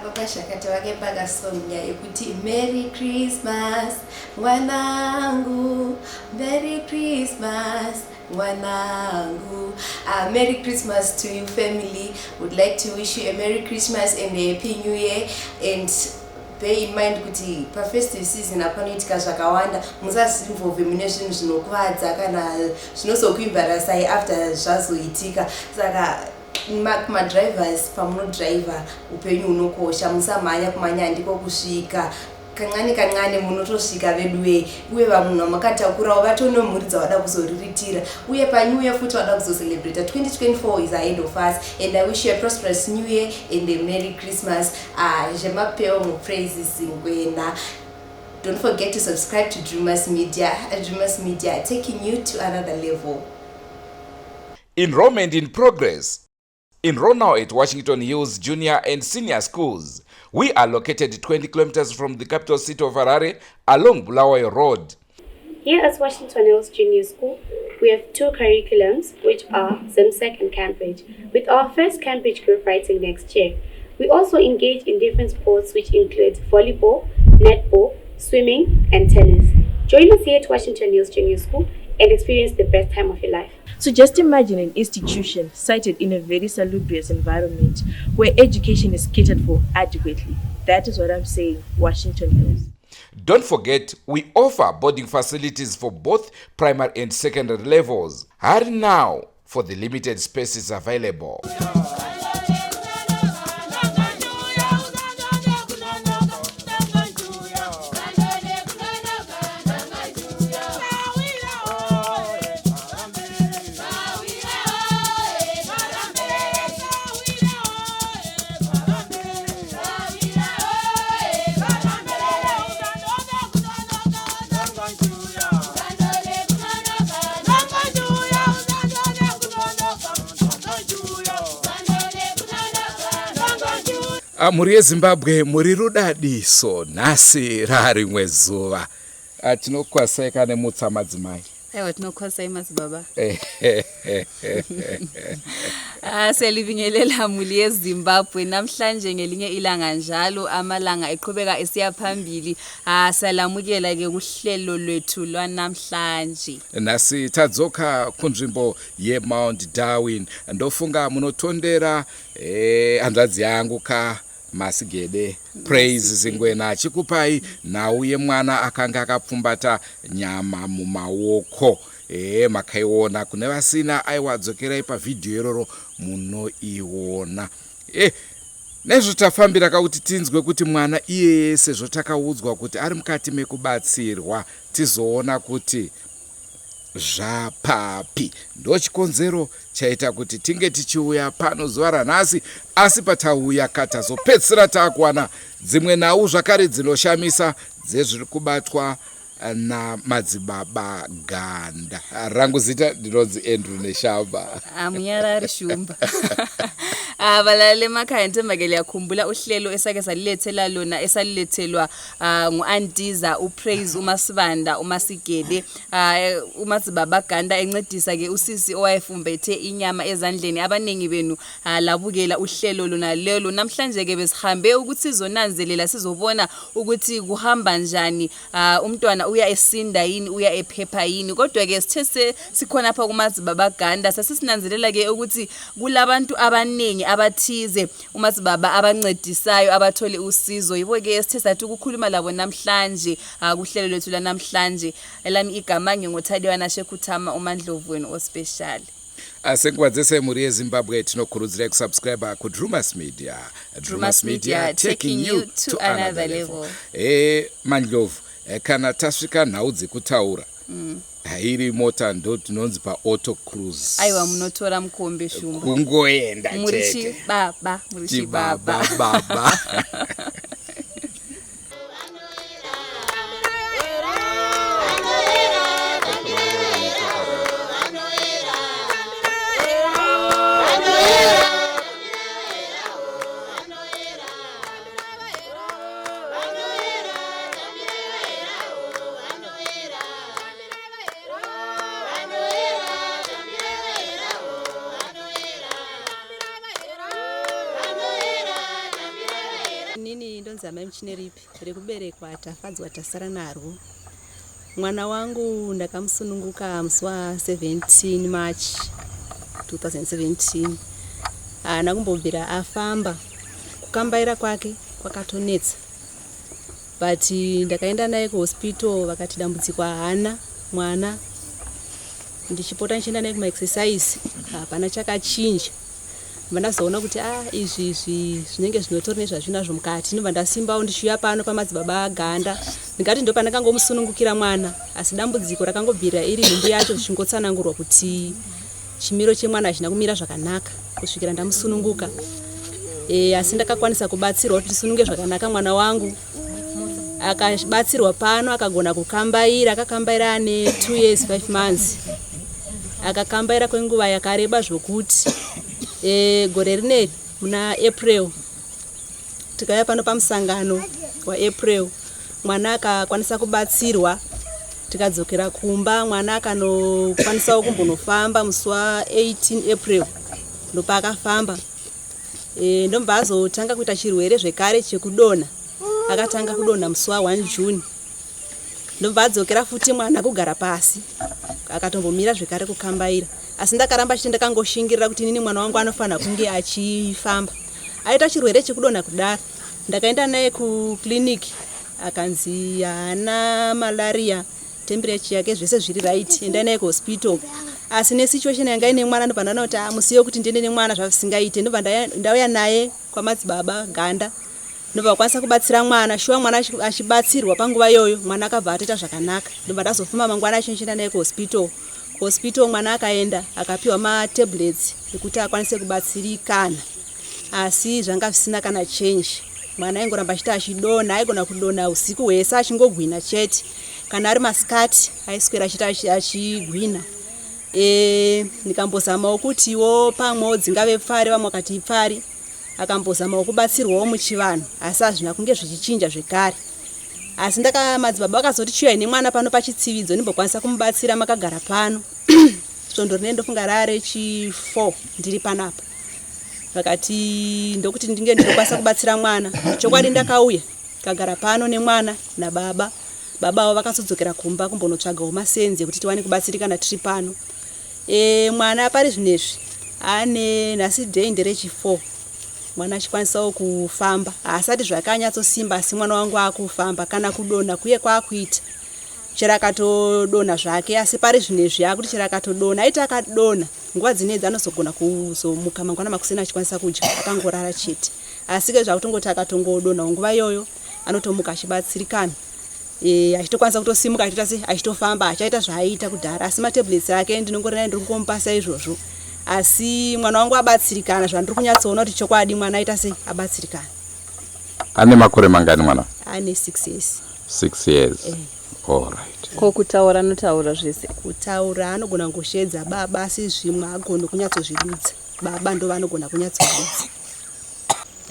Baba Shakata vakaimba kasong ya yekuti Merry Christmas mwanangu, Merry Christmas mwanangu. Merry Christmas to you family. Would like to wish you a Merry Christmas and a Happy New Year, and bear in mind kuti pafestive season apanoitika zvakawanda, musazinvolve mune zvinhu zvinokuvadza kana zvinozokuembarasai after zvazoitika. Saka madrivers, pamunodriver, upenyu hunokosha, musamhanya. Kumhanya handiko kusvika, kancane kancane munotosvika veduwei. Uye vamunhu vamakatakurawo vatone mhuri dzavada kuzoriritira, uye panew year futi vada kuzocelebrata. 2024 is ahead of us and I wish you a prosperous new year and a Merry Christmas. Zvemapeo muPraises Ngwena. Don't forget to subscribe to Drumas Media. Drumas Media, taking you to another level. Enrollment in progress. Enroll now at Washington Hills Junior and Senior Schools. We are located 20 kilometers from the capital city of Harare along Bulawayo Road. Here at Washington Hills Junior School, we have two curriculums, which are ZIMSEC and Cambridge, with our first Cambridge group writing next year. We also engage in different sports, which include volleyball, netball, swimming, and tennis. Join us here at Washington Hills Junior School and experience the best time of your life. So just imagine an institution sited in a very salubrious environment where education is catered for adequately. That is what I'm saying, Washington Hills. Don't forget, we offer boarding facilities for both primary and secondary levels. Hurry now for the limited spaces available. Mhuri yeZimbabwe, muri rudadiso. Nhasi rarimwe zuva. Tinokwasai kane mutsa, madzimai. Aiwa, tinokwasai madzibaba. Siyalibingelela muli yeZimbabwe. Namhlanje ngelinye ilanga njalo, amalanga eqhubeka esiya phambili. Siyalamukela ke kuhlelo lwethu lwanamhlanje. Nhasi tadzoka kunzvimbo yeMount Darwin. Ndofunga munotondera hanzvadzi yangu ka, Masigede Praise Zingwena, achikupai nhau yemwana akanga akapfumbata nyama mumaoko. Makaiona. Kune vasina, aiwa, dzokerai pavhidhiyo iroro munoiona. Nezvo tafambira kakuti tinzwe kuti mwana iyeye, sezvo takaudzwa kuti ari mukati mekubatsirwa, tizoona kuti zvapapi. Ndo chikonzero chaita kuti tinge tichiuya pano zuva ranhasi. Asi patauya katazopedzisira taakuwana dzimwe nhau zvakare dzinoshamisa dzezviri kubatwa namadzibaba Ganda. Rangu zita ndinonzi Andrew Neshamba. Amunyarari Shumba. Balalele emakhaya, nthembakele yakhumbula uhlelo esake salilethela lona, esalilethelwa ngu-Antiza uPraise uMasibanda uMasigede, uMadzibaba Ganda encedisa ke usisi owayefumbethe inyama ezandleni. Abaningi benu labukela uhlelo lona lelo. Namhlanje ke besihambe ukuthi sizonanzelela, sizobona ukuthi kuhamba njani, umntwana uya esinda yini, uya ephepha yini. Kodwa ke sithe sikhona apha kuMadzibaba Ganda, sasisinanzelela ke ukuthi kulabantu abaningi abathize uMadzibaba abancedisayo abathole usizo. Yibo ke esithe sathi ukukhuluma labo namhlanje kuhlelo lwethu lanamhlanje. Elami igama nginguThadiwana Shekhuthama, uMandlovu wenu ospecial. Senguva dzese, mhuri yeZimbabwe, tinokurudzirai kusubscribe kuDrumas Media. Drumas Media, taking you to another level. Mandlovu, kana tasvika nhau dzekutaura, hairi mota ndo tinonzi paauto cruise. Aiwa, munotora mukombe, Shumba. Kungoenda muri chete. Chibaba, muri chibaba. Chibaba baba. Inini ndonzi amai Muchineripi, rekuberekwa Tafadzwa Tasara narwo. Mwana wangu ndakamusununguka musi wa 17 March 2017. Haana kumbobvira afamba, kukambaira kwake kwakatonetsa. But ndakaenda naye kuhospital, vakati dambudziko haana mwana. Ndichipota ndichienda naye kumaexercise, hapana chakachinja. Ndobva ndazoona kuti a ah, izvi izvi zvinenge zvinotori nezvazvinazvo mukati. Ndobva ndasimbawo ndichiuya pano pamadzibaba Ganda, ndingati ndopandakangomusunungukira mwana, asi dambudziko rakangobvira iri nhumbu yacho, zvichingotsanangurwa kuti chimiro chemwana hachina kumira zvakanaka kusvikira ndamusununguka. Asi ndakakwanisa kubatsirwa kuti ndisununge zvakanaka mwana wangu. Akabatsirwa pano, akagona kukambaira. Akakambaira ane 2 years 5 months, akakambaira kwenguva yakareba zvokuti gore rineri muna April tikauya pano pamusangano waApril, mwana akakwanisa kubatsirwa. Tikadzokera kumba, mwana akanokwanisawo kumbonofamba musi wa18 April, ndopaakafamba. Ndomba azotanga kuita chirwere zvekare chekudonha. Akatanga kudonha musi wa1 June, ndobva adzokera futi mwana kugara pasi, akatombomira zvekare kukambaira. Asi ndakaramba chete ndakangoshingirira kuti inini mwana wangu anofanira kunge achifamba. Aita chirwere chekudonha kudaro, ndakaenda naye kuclinic, akanzi haana malaria, temperature yake zvese zviri right, endai naye kuhospital. Asi nesituation yanga ine mwana, ndobva ndaona kuti musiye kuti ndiende nemwana zvazvisingaite. Ndobva ndauya naye kwamadzibaba Ganda, ndobva vakwanisa kubatsira mwana. Shuwa mwana achibatsirwa panguva iyoyo, mwana akabva atoita zvakanaka. Ndobva ndazofuma mangwana acho ndichienda naye kuhospital. Kuhospital mwana akaenda, akapiwa matablets ekuti akwanise kubatsirikana, asi zvanga zvisina kana change. Mwana aingoramba achiti achidonha, aigona kudonha usiku hwese achingogwina chete. Kana ari masikati aiswera achiti achigwina. Ndikambozamawo kutiwo pamwewo dzingave pfari, vamwe vakati ipfari. Akambozamawo kubatsirwawo muchivanhu, asi hazvina kunge zvichichinja zvekare. Asi ndaka madzibaba vakazoti chiuyai nemwana pano pachitsividzo, ndimbokwanisa kumubatsira makagara pano. Svondo rine ndofunga rarechi 4 ndiri panapa, vakati ndokuti ndinge ndinokwanisa kubatsira mwana. Chokwadi ndakauya kagara pano nemwana nababa. Baba avo vakazodzokera kumba kumbonotsvagawo masenzi ekuti tiwane kubatsirikana tiri pano. Mwana pari zvinezvi ane nhasi day nderechi 4 mwana achikwanisawo kufamba. Haasati zvakanyatsosimba, asi mwana wangu akufamba. Kana kudonha kuye kwaakuita, chero akatodonha zvake, asi pari zvinezvi akuti chero akatodonha, aiti akadonha nguva dzinedzi anozogona kuzomuka mangwana makuseni achikwanisa kudya, akangorara chete. Asi ke zvakutongoti akatongodonhawo nguva iyoyo anotomuka achibatsirikana, achitokwanisa kutosimuka, achitoita sei, achitofamba, achaita zvaaiita kudhara. Asi matablets ake ndinongori naye, ndiri kungomupasa izvozvo. Asi mwana wangu abatsirikana, zvandiri kunyatsoona kuti chokwadi mwana aita sei, abatsirikana. Ane makore mangani mwana? Ane 6 years. 6 years. All right. Ko kutaura, anotaura zvese? Kutaura anogona kungoshedza baba, asi zvimwe haagoni kunyatsozvidudza. Baba ndo vanogona kunyatsozvidudza.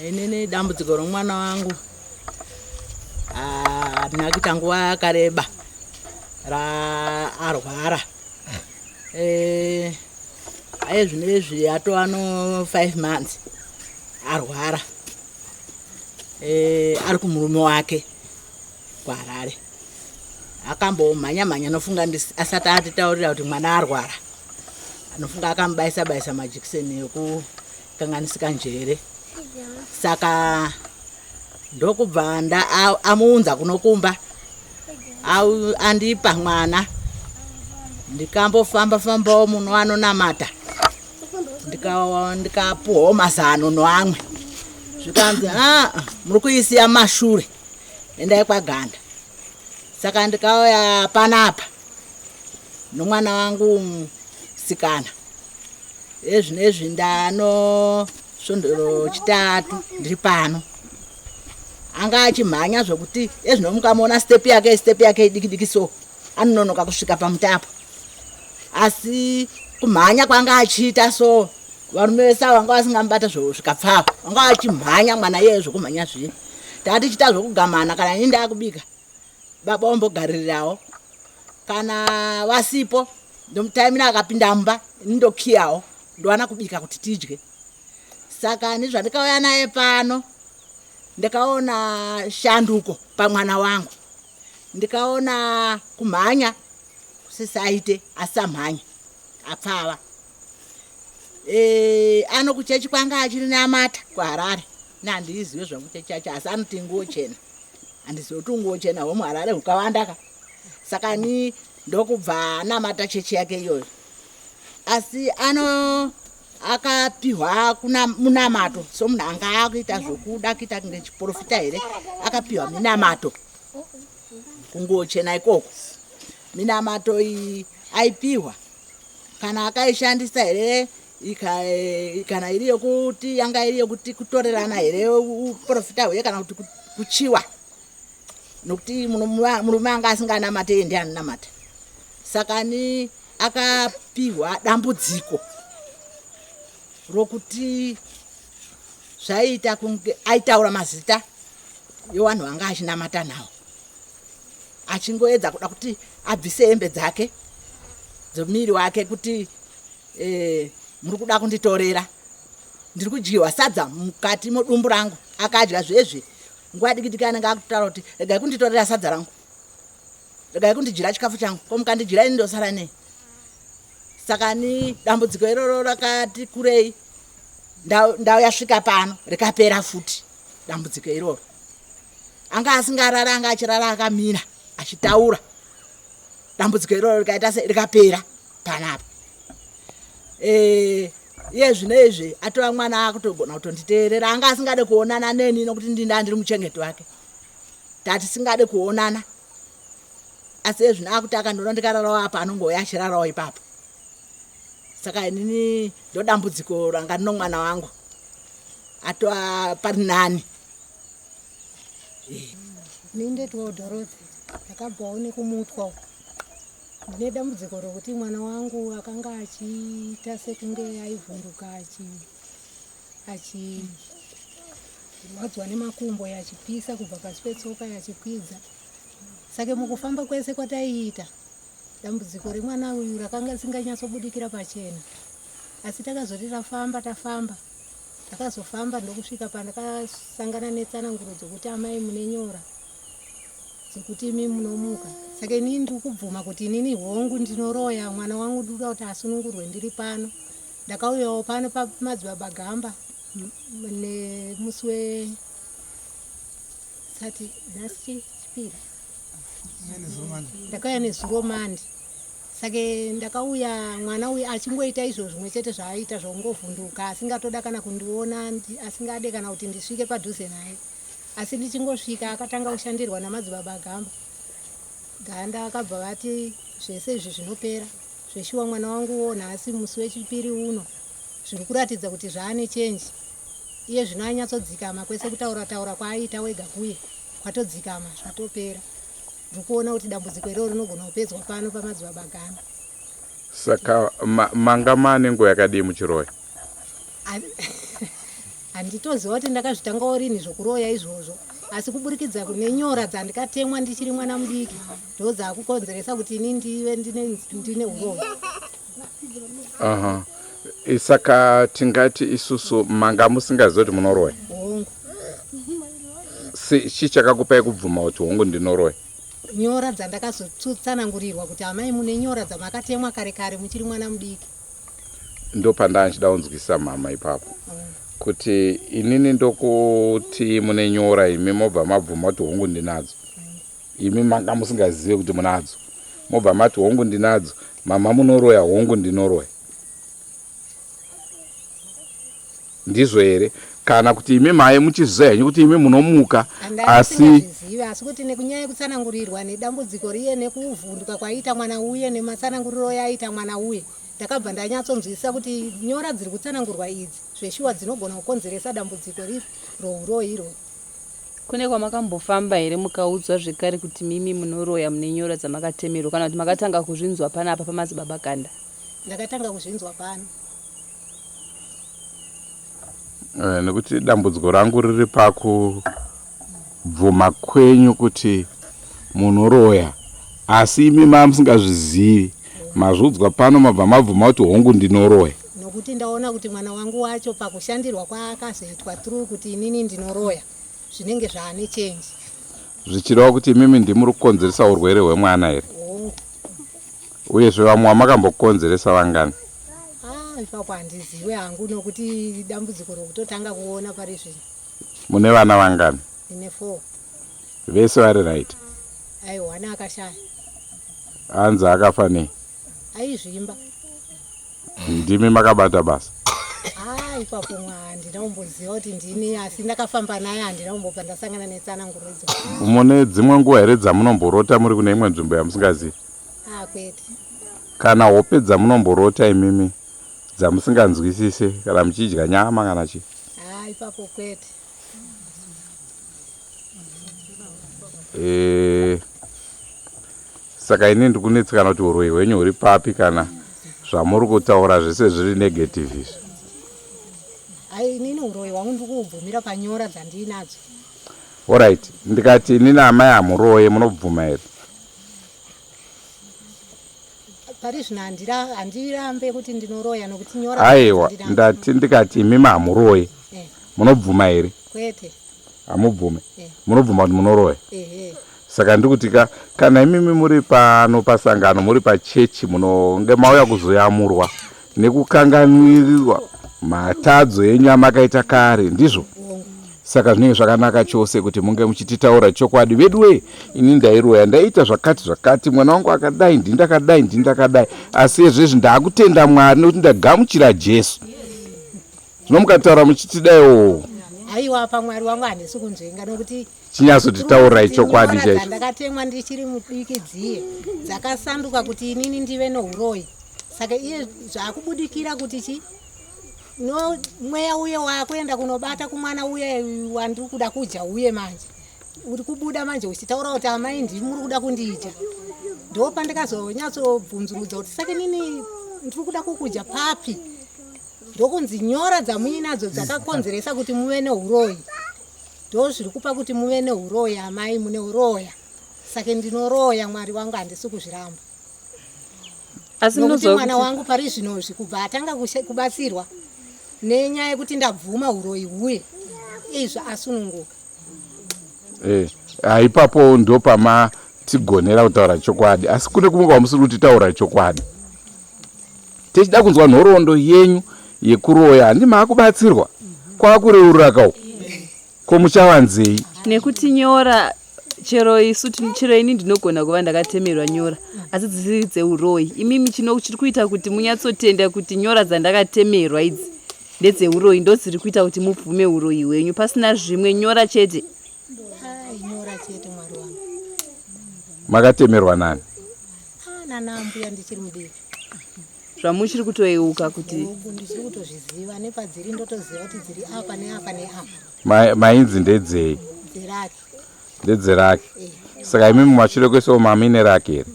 Inini dambudziko romwana wangu harina kuita nguva yakareba raarwara. Aye zvinezvi atova no 5 months arwara. Ari kumurume wake kuHarare. Akambomhanya mhanya, nofunga asati atitaurira kuti mwana arwara, anofunga akamubaisa baisa majekiseni ekukanganisika njere. Saka ndokubva amuunza kunokumba, andipa mwana. Ndikambofamba fambawo muno anonamata, ndikapuhwawo mazano noamwe, zvikanzi, "A, muri kuisiya mashure, endai kwaGanda." Saka ndikauya panapa nomwana wangu musikana. Ezvinezvi ndano svondo chitatu ndiri pano. Anga achimhanya zvokuti ezvino mukamuona step yake, step yake idiki diki, so anononoka kusvika pamutapo. Asi kumhanya kwanga achiita so, varume vese ava vanga vasingamubata zvikapfava. Vanga vachimhanya mwana iyeye zvokumhanya zviye. Tatichiita zvokugamana, kana ini ndakubika, baba ombogaririrawo. Kana vasipo, ndomutaimira akapinda mumba, ini ndokiyawo, ndowana kubika kuti tidye. Saka ni zvandikauya naye pano. Ndikaona shanduko pamwana wangu, ndikaona kumhanya kusisaite, asamhanya apfava. E, ano kuchechi kwanga achinamata kuHarare, nandiizive zvangu chechi chacho, asi anoti nguo chena. Handizive kuti nguo chena hwomuHarare hukawanda ka. Saka ni ndokubva anamata chechi yake iyoyo, asi ano akapihwa kuna munamato somunhu anga akuita zvokuda kuita kunge chiprofita here. Akapihwa minamato kunguo chena ikoko. Minamato iyi aipihwa kana akaishandisa here, kana iri yokuti yanga iri yokuti kutorerana here uprofita huye, kana kuti kuchiwa, nokuti murume anga asinganamate, iye ndiye anonamata. Saka ni akapihwa dambudziko rokuti zvaiita kunge aitaura mazita evanhu vanga achinamata nawo, achingoedza kuda kuti abvise hembe dzake dzomuviri wake, kuti muri kuda kunditorera, ndiri kudyiwa sadza mukati modumbu rangu. Akadya zvezve, nguva diki diki anenge akutaura kuti regai kunditorera sadza rangu, regai kundidyira chikafu changu, ko mukandidyira ini ndosara nei? Saka ni dambudziko iroro rakati kurei, ndau yasvika pano rikapera futi dambudziko iroro. Anga asingarara, anga achirara akamira achitaura. Dambudziko iroro rikaita se rikapera panapa. Iye zvino izvi atova mwana akutogona kutonditeerera. Anga asingade kuonana neni nokuti ndinda ndiri muchengeti wake, tatisingade kuonana, asi iye zvino akuti akandiona ndikararawo apa, anongouya achirarawo ipapo. Saka inini ndo dambudziko ranga rino mwana wangu, atova pari nani. Ini ndetiwo Dorothy, ndakabvawo nekumutwa uko. Ndine dambudziko rokuti mwana wangu akanga achiita sekunge aivhunduka, achirwadzwa nemakumbo, achipisa kubva pasi petsoka achikwidza. Saka mukufamba kwese kwataiita, dambudziko remwana uyu rakanga risinganyatsobudikira pachena. Asi takazoti tafamba tafamba, takazofamba ndokusvika pandakasangana netsananguro dzokuti amai mune nyora dzekuti imi munomuka. Saka inini ndiri kubvuma kuti inini hongu ndinoroya. Mwana wangu ndikuda kuti asunungurwe. Ndiri pano, ndakauyawo pano pamadzibaba Gamba nemusi we sati nhasi Chipiri, ndakauya nezuro Mandi. Saka ndakauya mwana uyu achingoita izvo zvimwe chete zvaaita zvaungovhunduka, asingatoda kana kundiona, asingade kana kuti ndisvike padhuze naye. Asi ndichingosvika akatanga kushandirwa namadzibaba Gamba Ganda, akabva vati zvese izvi zvinopera. Zveshuwa mwana wanguwo nhasi musi weChipiri uno zviri kuratidza kuti zvaane change. Iye zvino anyatsodzikama, kwese kutaura taura kwaaiita wega kuye kwatodzikama, zvatopera. Ndiri kuona kuti dambudziko iroro rinogona kupedzwa pano pamadzibaba Ganda. Saka manga maane nguva yakadii muchiroya? Handitoziva kuti ndakazvitangawo rini zvokuroya izvozvo, asi kuburikidza nenyora dzandikatemwa ndichiri mwana mudiki ndo dzakukonzeresa kuti ini ndive ndine uroyi. Aha. Saka tingati isusu manga musingazivi kuti munoroya? Hongu. Chii chakakupai kubvuma kuti hongu ndinoroya? Nyora dzandakazotsanangurirwa kuti amai mune nyora dzamakatemwa kare kare muchiri mwana mudiki. Ndopandanga ndichida kunzwisisa mhama ipapo, kuti inini ndokuti mune nyora, imi mobva mabvuma kuti hongu ndinadzo. Imi manga musingazive kuti munadzo, mobva mati hongu ndinadzo. Mama munoroya? Hongu ndinoroya. Ndizvo here, kana kuti imi mai muchiziva henyu kuti imi munomuka? Asi asi asi kuti nekunyaya yekutsanangurirwa nedambudziko riye nekuvhunduka kwaiita mwana uye nematsananguriro yaiita mwana uye, ndakabva ndanyatsonzwisisa kuti nyora dziri kutsanangurwa idzi zveshuwa dzinogona kukonzeresa dambudziko riri rouroyi iroro. Kune kwamakambofamba here mukaudzwa zvekare kuti mimi munoroya, mune nyora dzamakatemerwa, kana kuti makatanga kuzvinzwa panapa pamadzibaba Ganda? Ndakatanga kuzvinzwa pano. Nekuti dambudziko rangu riri pakubvuma kwenyu kuti munoroya, asi imi maa musingazvizivi, mazviudzwa pano, mabva mabvuma kuti hongu ndinoroya. Nokuti ndaona kuti mwana wangu wacho pakushandirwa kwaakazoitwa through kuti inini ndinoroya. zvinenge zvaane chenji. Zvichireva kuti imimi ndimuri kukonzeresa urwere hwemwana here? Hongu. Uyezve vamwe vamakambokonzeresa vangani? Ah, ipapo handiziwe hangu nokuti dambudziko rokutotanga kuona pari zvino. Mune vana vangani? Ndine 4. Vese vari right? Aiwa, one akashaya. Anzi akafa nei? Aizvimba. Ndimi makabata basa? Ah, ipapo handina kumboziva kuti ndini, asi ndakafamba naye, handina kumbobva ndasangana netsananguro idzo. Mune dzimwe nguva here dzamunomborota muri kune imwe nzvimbo yamusingazivi? Ah, kwete. Kana hope dzamunomborota imimi dzamusinganzwisise, kana muchidya nyama kana chii? Ah, ipapo kwete. Saka ini ndikunetsekana kuti uroyi hwenyu huri papi kana zvamuri kutaura zvese zviri negative izvi. Ai, inini uroyi hwangu ndikuubvumira panyora dzandiinadzo. Alright, ndikati inini amai hamuroye munobvuma here? Pari zvino handirambe kuti ndinoroya nokuti nyora Aiwa, ndati ndikati imimi hamuroye munobvuma here? Kwete. Hamubvume? Munobvuma kuti munoroya? Ehe. Saka ndikuti kana imimi muri pano pasangano, muri pachechi, munonge mauya kuzoyamurwa nekukanganwirwa matadzo enyu amakaita kare, ndizvo? Saka zvinenge zvakanaka chose kuti munge muchititaura chokwadi. Veduwe, ini ndairoya, ndaiita zvakati zvakati, mwana wangu akadai, ndini ndakadai, ndini ndakadai, asi ezvezvi ndaakutenda Mwari nekuti ndagamuchira Jesu. Zvino mukataura muchitidaiwo. Aiwa, pamwari wangu handisi kunzvenga nokuti Chinyatsotitaurai chokwadi chaicho. Ndakatemwa ndichiri mudiki dziye dzakasanduka kuti inini ndive neuroyi, saka iye zvakubudikira kuti chi no mweya uye wakuenda kunobata kumwana uye wandiri kuda kudya uye manje uri kubuda manje uchitaura kuti amai ndimi muri kuda kundidya. Ndo pandakazonyatsobvunzurudza kuti saka inini ndiri kuda kukudya papi, ndokunzi nyora dzamuinadzo dzakakonzeresa kuti muve neuroyi, ndo zviri kupa kuti muve neuroyi, amai mune uroya. Saka ndinoroya, Mwari wangu, handisi kuzviramba. Asi nokuti munoziva mwana kuti wangu pari zvinozvi kubva atanga kubatsirwa nenyaya yekuti ndabvuma uroyi huye izvo asununguka. Ipapo ndo pamatigonera kutaura chokwadi, asi kune kumwe kwamusiri kutitaura chokwadi. Tichida kunzwa nhoroondo yenyu yekuroya, handi maakubatsirwa kwakureurura kau ko muchavanzei? Nekuti nyora chero isu chero ini ndinogona kuva ndakatemerwa nyora asi dzisiri dzeuroyi. Imimi chino chiri kuita kuti munyatsotenda kuti nyora dzandakatemerwa idzi ndedzeuroyi, ndo dziri kuita kuti mubvume uroyi hwenyu pasina zvimwe, nyora chete? Ai, nyora chete, Mwari wangu. Makatemerwa nani? Ah, nana mbuya ndichiri mudiki. Zvamuchiri kutoyeuka kuti? Hongu, ndichiri kutozviziva, nepadziri ndotoziva kuti dziri apa neapa neapa. Mainzi ndedzei? Dzeraki. Ndedzeraki. Saka imi mumashure kwese mamine raki here?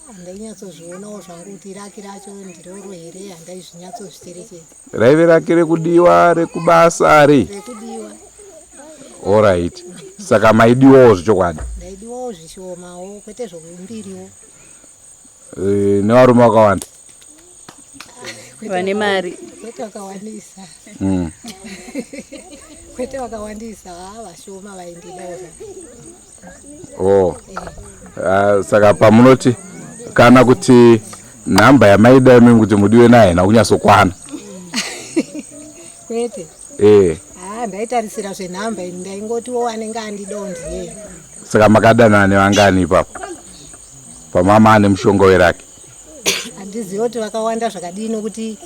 Handainyatsoozvionawo zvangu kuti raki racho ndiroro here, handaizvinyatsozvicherechedza. Raive raki rekudiwa, rekubasa rei? Rekudiwa. Alright, saka maidiwawo zvechokwadi? Ndaidiwawo zvishomawo, kwete zvokumbiriwo. Nevarume vakawanda? Kwete. Vane mari. Kwete vakawandisa. Kwete vakawandisa, ha, vashoma vaindidawo zvangu. Oh. Ah, saka pamunoti kana kuti nhamba yamaida imimi kuti mudiwe naye haina kunyatsokwana? Kwete. Ha, ndaitarisira zvenhamba ini, ndaingotiwo anenge andidawo ndiye. Saka makadanana nevangani ipapo pamama ane mushonga weraki? Handizivi kuti vakawanda zvakadii, nokuti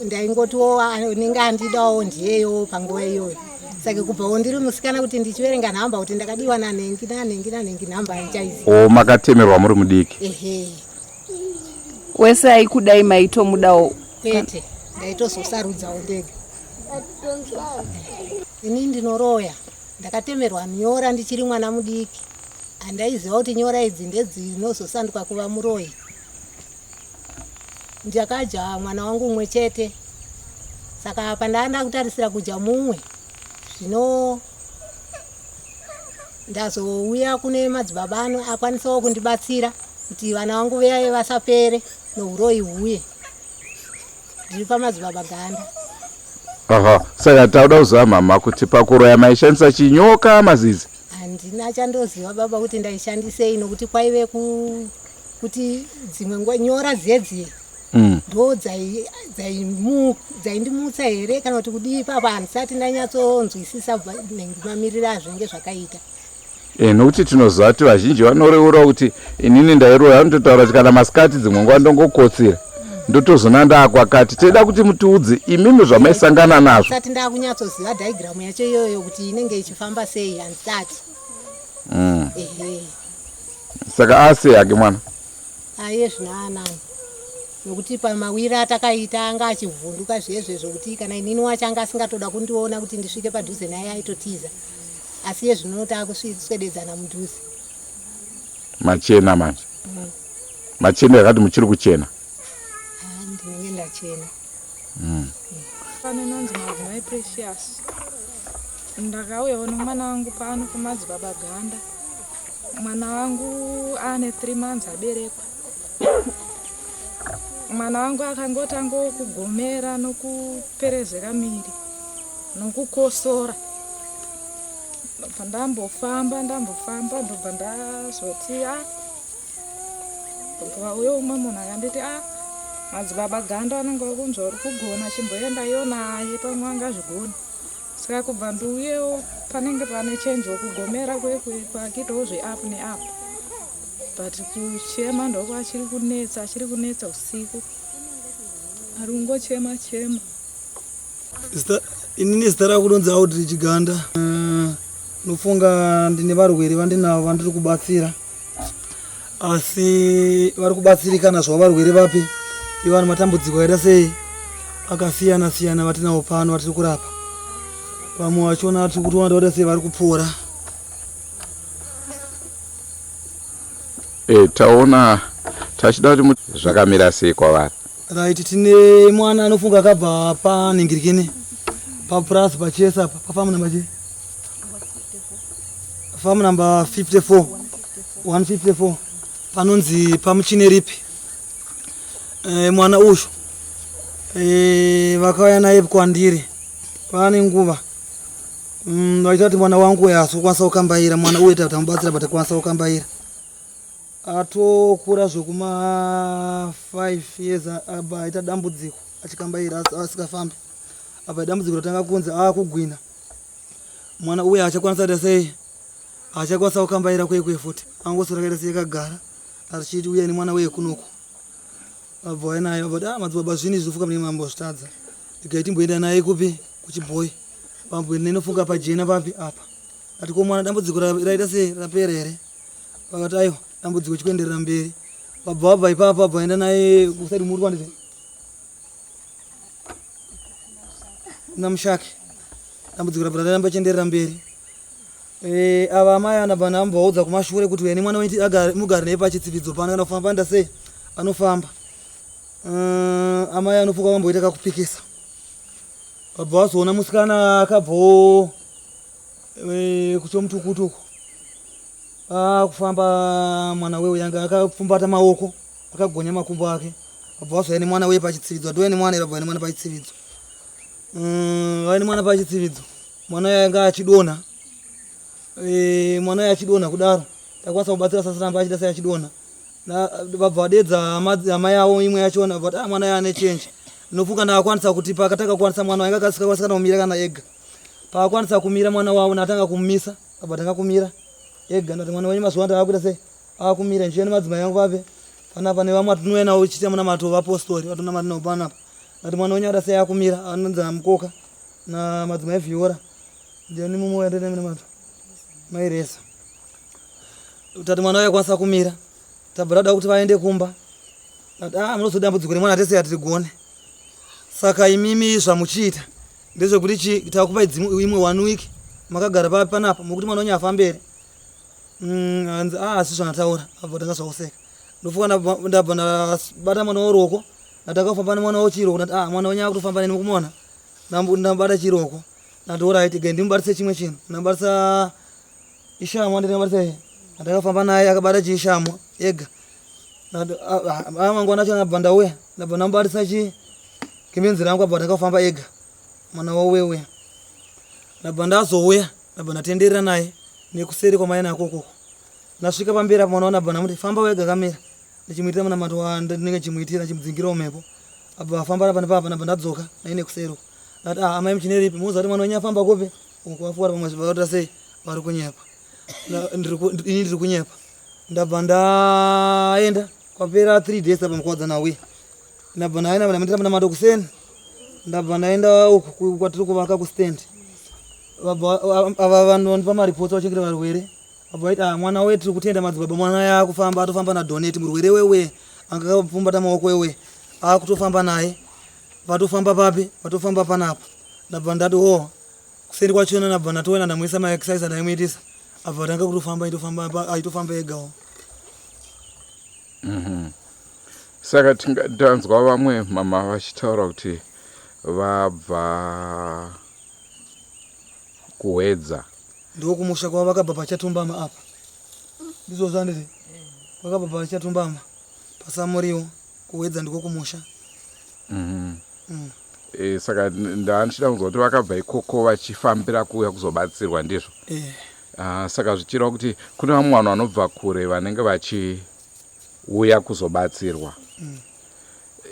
ndaingotiwo anenge andidawo ndiyeyo panguva iyoyo. Saka kubvawo ndiri musikana kuti ndichiverenga nhamba kuti ndakadiwa nanhengi nanhengi nanhengi, nhamba handichaiziva. O, makatemerwa muri mudiki? Ehe. Wese aikudai maitomudawo? Kwete, ndaitozosarudzawo ndega. Ini ndinoroya, ndakatemerwa nyora ndichiri mwana mudiki, handaiziva kuti nyora idzi ndedzinozosanduka kuva muroyi. Ndakadya mwana wangu umwe chete, saka apa ndaanda kutarisira kudya mumwe. Zvino ndazouya kune madzibaba ano akwanisawo kundibatsira kuti vana vangu veaye vasapere nouroyi huye. Ndiri pamadzibaba Ganda. Aha, saka tauda kuziva mhamha kuti pakuroya maishandisa chinyoka mazizi? Handina chandoziva baba kuti ndaishandisei nokuti kwaive ku kuti dzimwe nguva nyora dziye dziye mm. ndo dzaindimutsa here kana kuti kudii ipapa handisati ndanyatsonzwisisa mamiriro azvinenge zvakaita. E, nokuti tinoziva kuti vazhinji vanoreura kuti inini ndairoya vanototaura kuti kana masikati dzimwe nguva ndongokotsira ndotozona ndaakwakati toda kuti mutiudze imimi zvamaisangana nazvo sati ndakunyatsoziva diagram yacho iyoyo kuti inenge ichifamba sei handisati mm. ehe saka asei hake mwana Aye zvino aanani nokuti pamawira atakaita anga achivhunduka zviye zvokuti kana inini wacho anga asingatoda kundiona kuti ndisvike padhuze naye aitotiza asi iye zvino taakuswededzana mudhuze. Machena manje mm. Machena yakati muchiri kuchena? Ah, ndinenge ndachena. Pano inonzi Madzimai Precious. Ndakauyawo nomwana wangu pano pamadzibaba Ganda. Mwana wangu ane 3 months aberekwa. Mwana wangu akangotangawo kugomera nokuperezeka miri nokukosora. Ndobva ndambofamba ndambofamba ndobva ndazoti a ah, Ndobva uyo umwe munhu akanditi a ah, madzibaba Ganda vanenge vakunzwa uri kugona chimboenda iyo naye pamwe angazvigona. Saka kubva ndiuyewo panenge pane change wekugomera kwakuitawo zveup neup but kuchema ndokwachiri kunetsa achiri kunetsa usiku ari kungochema chema. Inini zita rangu rinonzi Audrey Chiganda. Nofunga ndine varwere vandinavo vandiri kubatsira asi vari kubatsirikana zvavo varwere vapi ivano matambudziko akaita sei akasiyana siyana vatinawo pano vatiri kurapa vamwe vachona tiri kutoona takuita sei vari kupora. E, taona tachida kuti zvakamira sei kwavari. Right, tine mwana anofunga akabva panhingirikini papurazi pachesa apa pafamu namba chii famu namba 54 154 panonzi pamuchineripi e, mwana uyu e, vakauya naye kwandiri pane nguva mm, vaita kuti mwana wangu uyo haasi kukwanisa kukambaira mwana uye tamubatsira but akwanisa kukambaira Atokura zvekuma 5 years abva aita dambudziko achikambaira asikafambi apa dambudziko ratanga kunzi akugwina mwana uya achakwanisa kuita sei achakwanisa kukambaira kwekwe futi angoswera akaita sei akagara achiti uya nemwana uye kunoku abva waya naye abva ah madzibaba zvinhu izvi zvofuka mune mambo zvitadza regai timboenda naye kupi kuchibhoyi pamboenda nenofunga pajena papi apa ati ko mwana dambudziko raita sei rapera here Vakati aiwa dambudziko chikuenderera mberi. Vabva vabva ipapo vabva vaenda naye kusaidi muri kwanditi namushake dambudziko rabva raramba chienderera mberi. Eh, ava amai anabva ndambovaudza kumashure kuti uya nemwana wenyu mugare naye pachitsividzo pano kana kufamba anda sei anofamba. Uh, amai anofuka vamboita kakupikisa vabva vazoona musikana akabvawo eh, kuchomutukutuku akufamba mwana wewe yanga akapfumbata maoko akagonya makumbo ake abva wazouya nemwana weye pachitsividzo atouya nemwana iro abva nemwana pachitsividzo mm, vaya nemwana pachitsividzo mwana uyo anga achidonha eh, mwana uyo achidonha kudaro takwanisa kubatsira sasiramba achida sei achidonha vabva vadedza hama yavo imwe yachona but ah, mwana uyo ane chenje nofunga ndakakwanisa kuti pakatanga kukwanisa mwana wainga akasikakwanisa kana kumira kana ega paakwanisa kumira mwana wavo natanga kumumisa Abva tanga kumira ega ndati mwana wenyu mazuva ano akuita sei akumira ndichiuya nemadzimai angu papi panapa nevamwe vatinouya navo chiita munamato vapostori vatonamata navo panapa ndati mwana wenyu ada sei akumira anonzi amukoka namadzimai Viola ndiani mumwe uya ndoita munamato mairesa tati mwana uya akwanisa kumira tabva tada kuti vaende kumba ati ah munozodambudziko nemwana tese hatirigone saka imimi zvamuchiita Ndezvekuti chi takupai dzimwe imwe one week makagara papi panapa mukuti mwana wenyu afambe here? Mm, hanzi ah asi zvandataura abva tanga zvakuseka. Ndofuka ndabva ndabata mwana woruoko ndatakafamba nemwana wochiroko ndati ah mwana wenyu akutofamba neni mukumuona ndabata chiroko ndati alright ge ndimubatise chimwe chinhu ndabatisa ishamwa ndinobatisa ndakafamba naye akabata chiishamwa ega mangwana acho ndabva ndauya ndabva ndamubatisa chi gemenzi rangu abva ndakafamba ega. mwana wauye uya. Ndabva ndazouya, ndabva ndatenderera naye nekuseri kwamai nako ukoko. Ndasvika pamberi apo mwana wanabva ndamuti famba wega kamira. Ndichimuitira munamato wandinenge ndichimuitira ndichimudzingirawo mhepo. Abva afamba apa nepapa ndabva ndadzoka naye nekuseri uko. Ndati ah amai muchineripi munoziva kuti mwana wenyu afamba kupi? Uko afuka pamwe vakuita sei vari kunyepa. Ini ndiri kunyepa. Ndabva ndaenda kwapera 3 days apa mukuwadzana auya. Ndabva ndaenda ndamuitira munamato kuseni. Ndabva ndaenda uku kwatiri kuvaka kustand. Vabva ava vanhu vandipa mareports vachengeta varwere. Vabva vaiti ah mwana wetu tiri kutenda madzibaba mwana yaakufamba atofamba nadonate murwere wewe anga akapfumbata maoko wewe akutofamba naye. Vatofamba papi? Vatofamba panapa. Ndabva ndati oh kuseri kwachona ndabva ndatoenda ndamuisa maexercise andaimuitisa. Abva atanga kutofamba aitofamba aitofamba egawo. Saka tanzwa vamwe mama vachitaura kuti vabva kuHwedza. Ndokumusha kwavo vakabva paChatumbama apa. Ndizvozvo handiti? Vakabva paChatumbama paSamuriwo kuHwedza ndiko kumusha. E, saka ndandichida kunzwa kuti vakabva ikoko vachifambira kuuya kuzobatsirwa ndizvo? Eh. Ah, saka zvichireva kuti kune vamwe vanhu vanobva kure vanenge vachiuya kuzobatsirwa.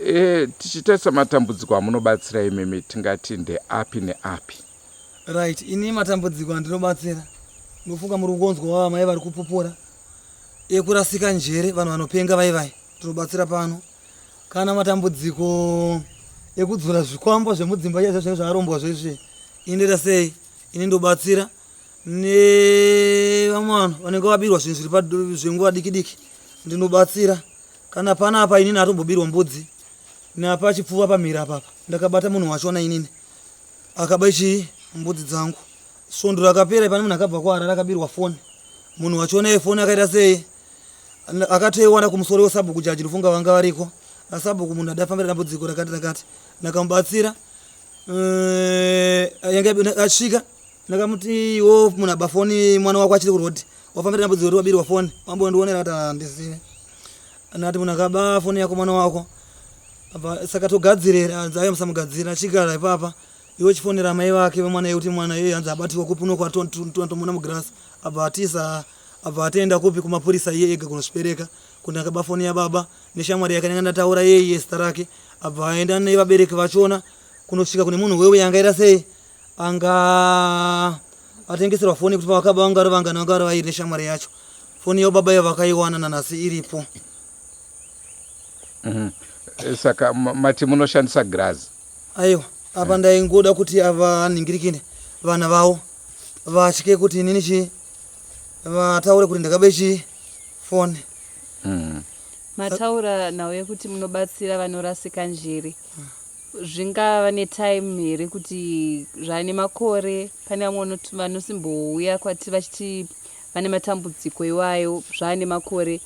E, tichitarisa matambudziko amunobatsira imimi tingati ndeapi neapi? Right, ini matambudziko andinobatsira ndofunga muri kungonzwa vamai vari kupupura ekurasika njere vanhu vanopenga vai vai tinobatsira pano kana matambudziko ekudzura zvikwambo zvemudzimba chaizvo zvinenge zvarombwa zvezvi inoita sei ini ndobatsira nevamwe vanhu vanenge vabirwa zvinhu zviri zvenguva diki diki ndinobatsira kana panapa inini atombobirwa mbudzi napa chipfuva pamhiri apapa ndakabata munhu wachona inini akaba chii mbudzi dzangu svondo rakapera pane munhu akabva kuharare akabirwa foni munhu wachona yefoni akaita sei akatoiwana kumusoro wesabhuku jaji ndofunga vanga variko asabhuku munhu adafambira dambudziko rakati rakati ndakamubatsira eh, yanga asvika ndakamuti iwo munhu aba foni mwana wako achiri kurodi wafambira dambudziko kuti wabirwa foni wambondionera kuti handizive ndati munhu akaba foni yako mwana wako saka togadzirira hanzi aiwa musamugadzira achigara ipapa iwe chifonera mai vake vemwana iye kuti mwana iye hanzi abatiwa kupi uno kwatomuona mugrasi abva atiza abva atoenda kupi kumapurisa iye ega kunozvipereka kuti akaba foni yababa neshamwari yake ndanga ndataura iye iye zita rake abva aenda nevabereki vachona kunosvika kune munhu wewe angaita sei anga atengeserwa foni kuti pavakaba vanga vari vangani vanga vari vairi neshamwari yacho foni yababa iyo vakaiwana nanhasi iripo Saka mati munoshandisa girazi? Aiwa, apa ndaingoda kuti ava ningirikine vana vavo vatye kuti inini chii vataure kuti ndakabe chii foni. Mataura nhau yekuti munobatsira vanorasika njere. Zvingava netime here kuti zvane makore pane vamwe vanosimbouya kwatiri vachiti vane matambudziko iwayo zvane makore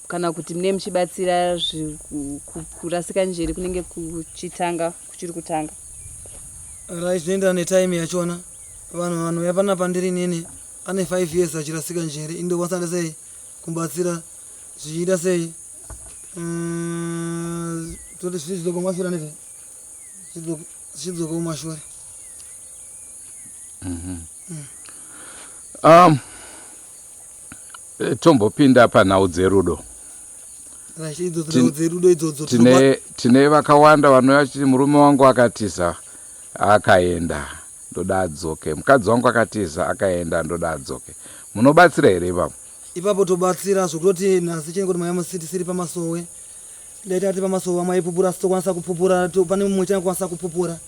kana kuti mune muchibatsira kurasika njere kunenge kuchitanga kuchiri kutanga? Right, zvinoenderana netime yachona. Vanhu vanouya panapa ndiri inini ane 5 years achirasika njere ini ndokwanisa nda sei kumubatsira zvichiita sei toti zvichidzoka kumashure anditi zvichidzoka kumashure. Tombopinda panhau dzerudo. Right, idzo nhau dzerudo idzodzo Tine vakawanda vanouya vachiti murume wangu akatiza akaenda ndoda adzoke, mukadzi wangu akatiza akaenda ndoda adzoke. Munobatsira here ipapo? Ipapo tobatsira zvokutoti nhasi chinenge kuti maiva tisiri pamasowe dai tati pamasowe vamwe aipupura asi tokwanisa kupupura pane mumwe chanokwanisa kupupura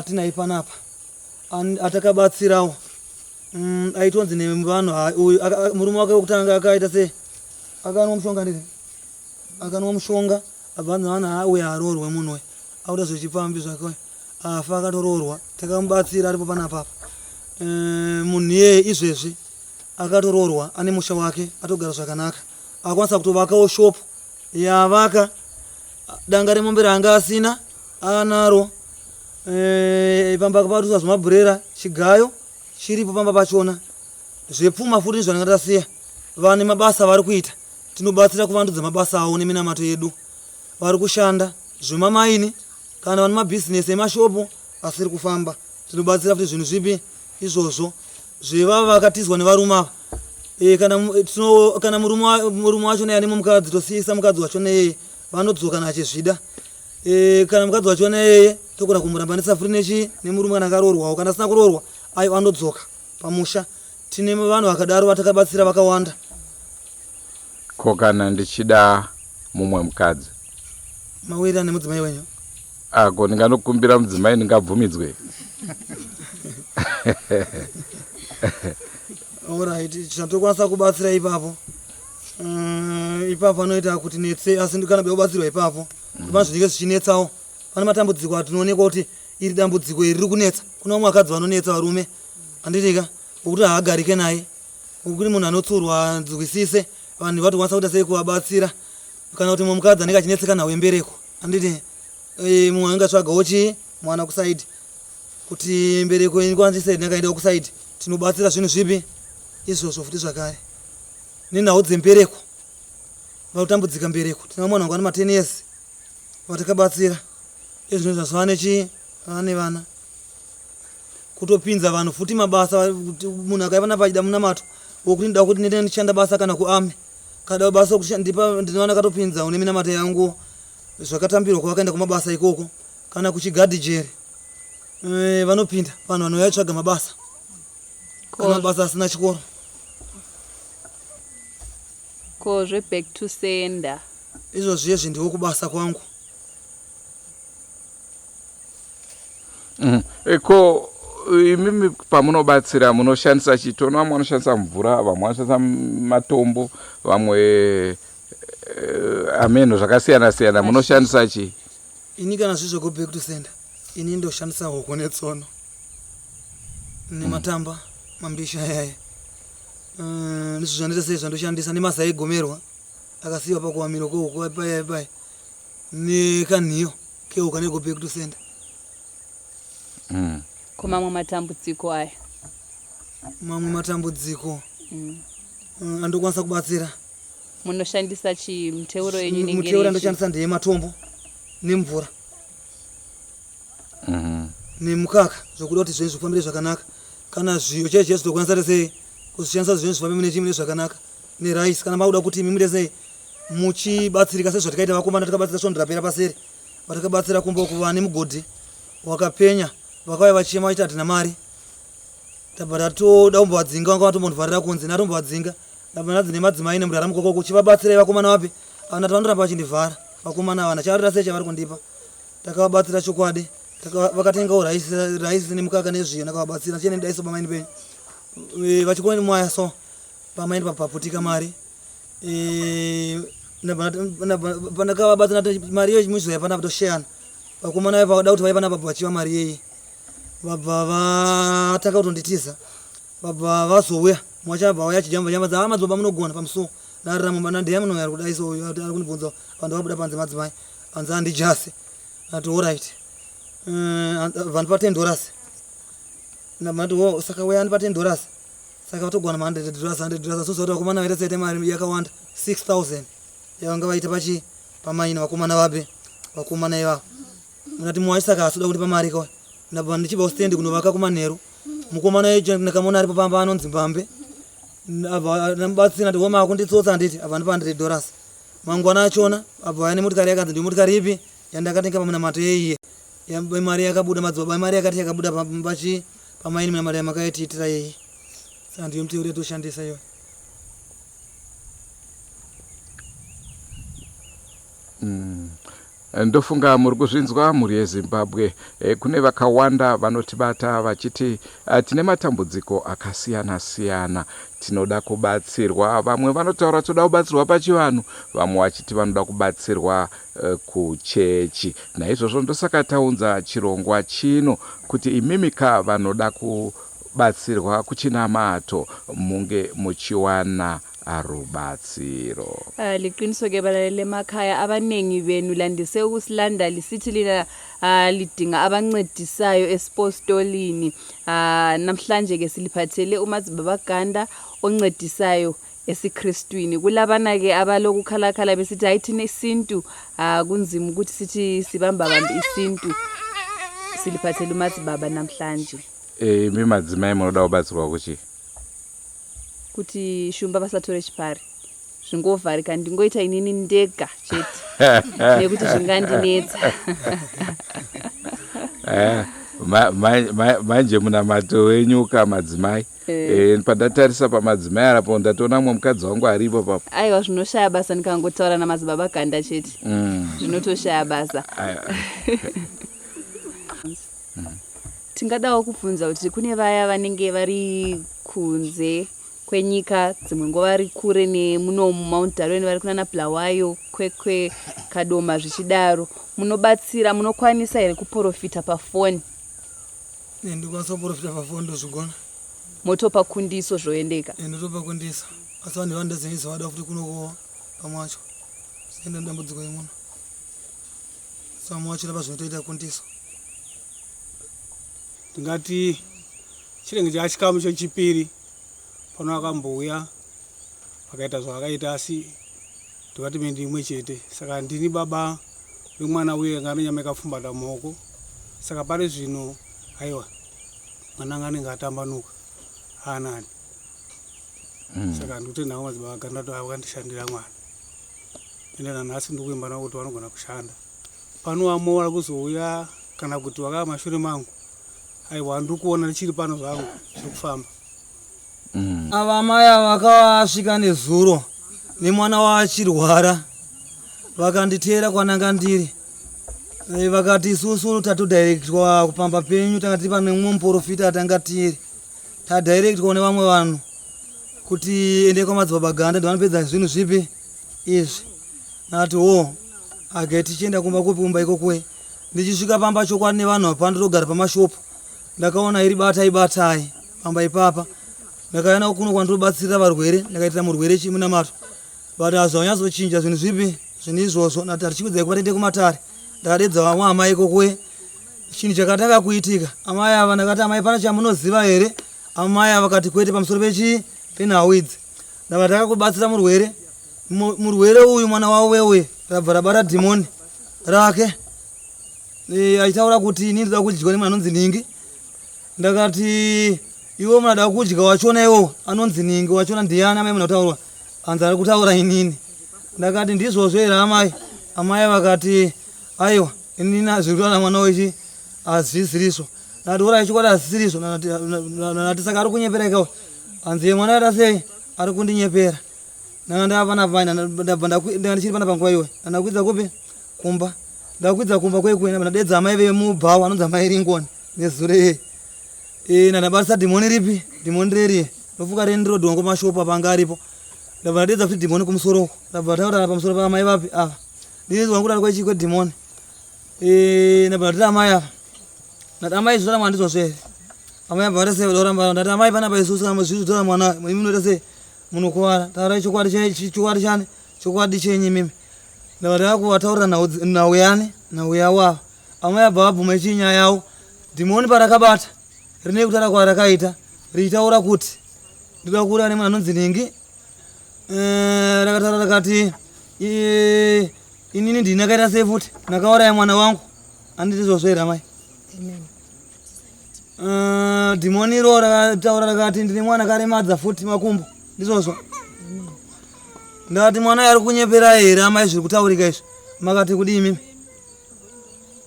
tinaye panapa atakabatsirawo aitonzi nevanhu uyu murume wake wekutanga akaita sei akanwa mushonga nditi akanwa mushonga abva anzi vanhu haa uyu haroorwe munhu uyu akuda zvechipfambi zvake uyu afa akatoroorwa takamubatsira aripo panapa apa munhu iyeye izvezvi akatoroorwa ane musha wake atogara zvakanaka akwanisa kutovakawo shop yaavaka danga remombe raanga asina anaro pamba patusa zvemabhurera chigayo chiripo pamba pachona zvepfuma futi ndizvo ndanga tasiya vane mabasa vari kuita tinobatsira kuvandudza mabasa avo neminamato yedu vari kushanda zvemamaini. Kana vane mabhizinesi emashopu asiri kufamba, tinobatsira futi zvinhu zvipi izvozvo. Zvevava vakatizwa nevarume ava e, kana, tino, kana murume wacho naye ane mukadzi tosiyisa mukadzi wacho neyeye vanodzoka kana achizvida e, kana mukadzi wacho neyeye togona kumurambanisa futi nechi nemurume kana akaroorwawo kana asina kuroorwa ayo anodzoka pamusha tine vanhu vakadaro vatakabatsira vakawanda Ko kana ndichida mumwe mukadzi? Mawirirana nemudzimai wenyu? Ah, ko ndinganokumbira mudzimai ndingabvumidzwe? Alright, chatokwanisa kubatsira ipapo. Mm, ipapo anoita kuti netse asi kana bekubatsirwa ipapo. Mm. Pane zvinenge zvichinetsawo. Pane matambudziko atinoonekwa kuti iri dambudziko iri riri kunetsa. Kuna vamwe vakadzi vanonetsa varume. Handitika? Wokuti haagarike naye. Kuri munhu anotsurwa nzwisise vanhu vatokwanisa kuita sei kuvabatsira kana kuti mumwe mukadzi anenge achinetseka nhau yembereko handiti e, mumwe anenge atsvagawo chii mwana kusaidi kuti mbereko ikwanise ndakaendawo kusaidi tinobatsira zvinhu zvipi izvozvo futi zvakare nenhau dzembereko vakutambudzika mbereko tina mwana wangu ane ma 10 years vatakabatsira izvino zvazvava nechii vane vana kutopinza vanhu futi mabasa kuti munhu akaiva napa achida munamato wokuti ndida kuti ndine ndichishanda basa kana kuarmy kada basa ndipa ndinowana katopinza une minamato yangu zvakatambirwa kwavakaenda kumabasa ikoko kana kuchigadhi jeri eh, vanopinda vanhu vanouya tsvaga mabasa kana mabasa asina chikoro ko zveback to sender izvo zviye zvindiwo kubasa kwangu Mm. Eh, ko imimi pamunobatsira munoshandisa chii toona vamwe vanoshandisa mvura vamwe vanoshandisa matombo vamwe eh, ameno zvakasiyana siyana munoshandisa chii ini kana zviri zvego back to center ini ndoshandisa hoko netsono nematamba mm. mambisha ayaya eh, ndizvo zvandiita sei zvandoshandisa nemazai egomerwa akasiyiwa pakuwamiro kwehuku paya paya nekanhiyo kehuku ane go back to center mm. Ko mamwe matambudziko aya? Mamwe matambudziko mm. mm andokwanisa kubatsira. Munoshandisa chii? Miteuro yenyu inenge Miteuro yandoshandisa ndeyematombo nemvura mm -hmm. nemukaka zvokuda kuti zvinhu zvifambire zvakanaka. Kana zviyo chaicho chaicho tokwanisa tese kuzvishandisa zvinhu zvifambe mune chii mune zvakanaka nerice kana makuda kuti imi muite sei muchibatsirika sezvatikaita vakomana takabatsira svondo rapera paseri vatakabatsira kumba uku vane mugodhi wakapenya vakauya vachema vachiti hatina mari tabva tatoda kumbovadzinga vanga vatombondivharira kunze ndatombovadzinga ndabva ndadzi nemadzimai nemudhara mukoko kuchivabatsirai vakomana vapi ava ndati vanoramba vachindivhara vakomana ava ndachavarira sei chavari kundipa takavabatsira chokwadi vakatengawo raisi nemukaka nezviyo ndakavabatsira chene ndaiso pamaini penyu eh, vachikona mwaya so pamaini papaputika mari Eh, pandakavabatsira mari iyo muzoya panapa tosheyana vakomana vaye vakada kuti vaiva napa vachiva mari yei vabva vatanga kutonditiza vabva vazouya mwachabva vauya achijamba jamba dza ah, madzibaba munogona pamusuwo ndarira mumba ndandiya munhu ari kudai so uyu ari kundibvunza vanhu vabuda panze madzimai anzi andijase ati orit eh, vanhu pa ten dollars ndamati wo oh, saka uya andipa ten dollars Saka vatogwana ma 100 dollars 100 dollars asi kuti vakomana vaita saita mari yakawanda 6000 yavanga vaita pachi pamaina vakomana vabe vakomana ivavo munati muwachi saka asoda kundipa mari ka ndabva ndichibva kustand kunovaka kumanheru mukomana icho ndakamona aripo pamba anonzi mbambe abva ndamubatsira ndati homa akunditsotsa handiti abva andipa 100 dollars mangwana achona abva ane motikari yakanzi ndiyo motikari ipi yandakatenga pamunamato yeiye mari yakabuda madzibaba mari yakati yakabuda pachi pamaini muna mari yamakaitiitira iyi saka ndiyo miteuro yatoshandisa iyoyo mm. Ndofunga muri kuzvinzwa mhuri yeZimbabwe. E, kune vakawanda vanotibata vachiti eh, tine matambudziko akasiyana siyana tinoda kubatsirwa. Vamwe vanotaura toda kubatsirwa pachivanhu, vamwe vachiti vanoda kubatsirwa eh, kuchechi. Naizvozvo ndosaka taunza chirongwa chino kuti imimi ka vanoda kubatsirwa kuchinamato munge muchiwana rubatsiro. Ah, liqiniso ke balaleli emakhaya abanengi benu landise ukusilanda lisithi lina ah, lidinga abancedisayo esipostolini ah, namhlanje ke siliphathele umadzibaba Ganda oncedisayo esiKristwini. Kulabana-ke abalokukhalakhala besithi hayi thina isintu ah, kunzima ukuthi sithi sibambabambe isintu. Siliphathele uMadzibaba namhlanje. Eh, imi madzimai munoda kubatsirwa kuchii? Kuti Shumba vasatore chipari. Zvingovharika ndingoita inini ndega chete nekuti zvingandinetsa. Eh, manje munamato wenyu ka madzimai eh. Eh, pandatarisa pamadzimai arapo ndatoona mumwe mukadzi wangu aripo papo. Aiwa zvinoshaya basa ndikangotaura namadzibaba Ganda chete zvinotoshaya basa. Tingadawo kubvunza kuti kune vaya vanenge vari kunze kwenyika dzimwe nguva vari kure nemunomu Mount Darwin vari kunana Bulawayo, Kwekwe, Kadoma zvichidaro. Munobatsira, munokwanisa here kuporofita pafoni? Eh, ndikwanisa kuporofita pafoni ndozvigona. Motopa kundiso zvoendeka? Eh, ndotopa kundiso asi vanhu vandazivisa vada futi kunoko pamwe wacho zinoenda dambudziko yemuno asi vamwe wacho rapa zvinotoita kundiso. Ndingati chinenge chachikamu chechipiri pano akambouya akaita zvaakaita asi department imwe chete saka ndini baba vemwana uye anga ane nyama yakapfumbata mumaoko saka pari zvino aiwa mwana anga anenge atambanuka aanani Saka ndikutenda hangu madzibaba Gandado avo vakandishandira mwana ende nanhasi ndikuimba navo kuti vanogona kushanda pano vamwe vari kuzouya kana kuti vakava mashure mangu aiwa ndiri kuona ndichiri pano zvangu zviri kufamba. Ava amai ava vakasvika nezuro nemwana waachirwara vakanditeera kwananga ndiri eh, vakati isusu tatodirectwa kupamba penyu tanga tiri pane mumwe muprofita atanga tiri tadirectwa nevamwe vanhu kuti endei kwamadzibaba Ganda ndivanopedza zvinhu zvipi izvi nati wo age tichienda kumba kupi kumba ikokwe ndichisvika pamba chokwadi nevanhu apa ndotogara pamashopu ndakaona iri batai batai pamba ipapa ndakaenda kuno kwandobatsirira varwere ndakaitira murwere chimunamato but hazvanyatsochinja zvinhu zvipi zvinhu izvozvo nati hatichikwidza kuva tiende kumatare ndakadedza vamwe amai ikokwe chinhu chakatanga kuitika amai ava ndakati amai pane chamunoziva here amai ava vakati kwete pamusoro pechii penhau idzi ndava takakubatsira murwere murwere uyu mwana wavo weuye rabva rabata dhimoni rake e, achitaura kuti ini ndoda kudyiwa nemwana anonzi ningi ndakati iwe munada kudya wachona iwo anonzi ningi wachona ndiyani amai muna kutaurwa anzi ari kutaura inini ndakati ndizvozvo here amai amai vakati aiwa inini zviri kutaura mwana wechi hazvisirizvo ndati orai chokwadi hazvisirizvo ndati saka ari kunyepera ikawo hanzi ye mwana aita sei ari kundinyepera ndanga ndava panapa ndabva ndanga ndichiri panapa nguva iyoyo ndandakwidza kupi kumba ndakwidza kumba kwekwe ndabva ndadedza amai vemubhawa anonzi amai ringoni nezuro iye e, ndandabatisa dhimoni ripi dhimoni reriye ndofuka rendiro dhongo mashopu apa anga aripo ndabva ndadedza futi dhimoni kumusoro uko ndabva taura pamusoro paamai vapi ava ndinizwa kudaro kwechii kwedhimoni e, ndabva ndati amai ava ndati amai zvitora mwana ndizvozvo here amai abva vati sei vadoramba ndati amai panapa isusu kana zvizvitora mwana imi munoita sei munokuvara taurai chokwadi chokwadi chani chokwadi chenyu imimi ndabva ndakuvataurira nhau yani nhau yavo ava amai abva vabvuma ichii nyaya yavo dhimoni parakabata rine kutaura kwarakaita richitaura kuti ndoda kuuraya nemunhu anonzi nhingi eh, rakataura rakati eh, inini ndini akaita sei futi ndakauraya mwana wangu anditi izvozvo here amai Eh, dhimoni iro rakataura rakati ndine mwana akaremadza futi makumbo ndizvozvo ndakati mwana ari kunyepera here amai zviri kutaurika izvi makati kudii imimi